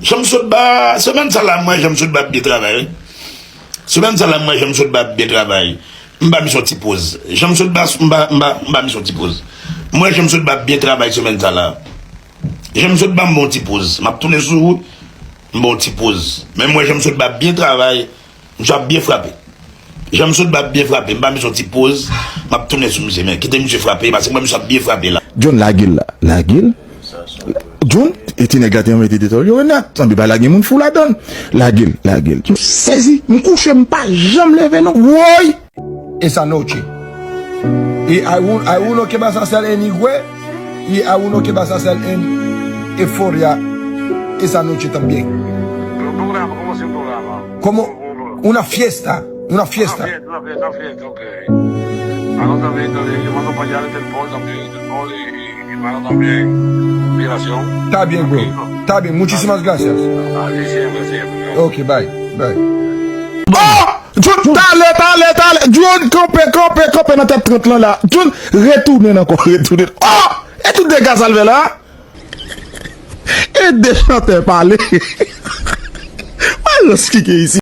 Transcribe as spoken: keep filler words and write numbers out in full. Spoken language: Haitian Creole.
Jan m sot ba, semèn sa la, mwen, jan m sot ba ap byen travay, wi. Semèn sa la, mwen, jan m sot ba ap byen travay. M ba misye yon ti poz. Jan m sot ba, m ba, m ba, m ba misye yon ti poz. Mwen, jan m sot ba ap byen travay semèn sa la. Jan m sot ba m bon ti poz. M ap tounen sou ou, m bon ti poz. Men mwen, jan m sot ba ap byen travay, misye ap byen frape. Jan m sot ba ap byen frape, m ba misye yon ti poz, m ap tounen sou misye, men kite misye frape, paske mwen misye ap byen frape la. John, lage l la, lage l. John, e ti nèg la te anmete detòl yo, Renat, sanble pa lage moun fou ladan l. Lage l, lage l. M sezi, m kouche, m pa janm leve non. Woy! Esa noche. Y hay un, hay uno que va a hacer en Higüey y hay uno que va a hacer en Euphoria esa noche también. Pero un programa, ¿cómo así un programa? Como una fiesta, una fiesta. Ah, fiesta, una fiesta, una fiesta, ok. Mano también, también, yo mando para allá desde el Paul también, desde el Paul y, y, y mano también, migración. Está bien, bro. Tranquilo. Está bien, muchísimas gracias. Así siempre, siempre. Ok, bye, bye. Oh! John, talè, talè, talè. John, kanpe, kanpe, kanpe nan tèt trant lan la. John, retounen ankò, retounen. Oh! E tout dega sa l fè la? E de chantè pale. Malans ki gen isi.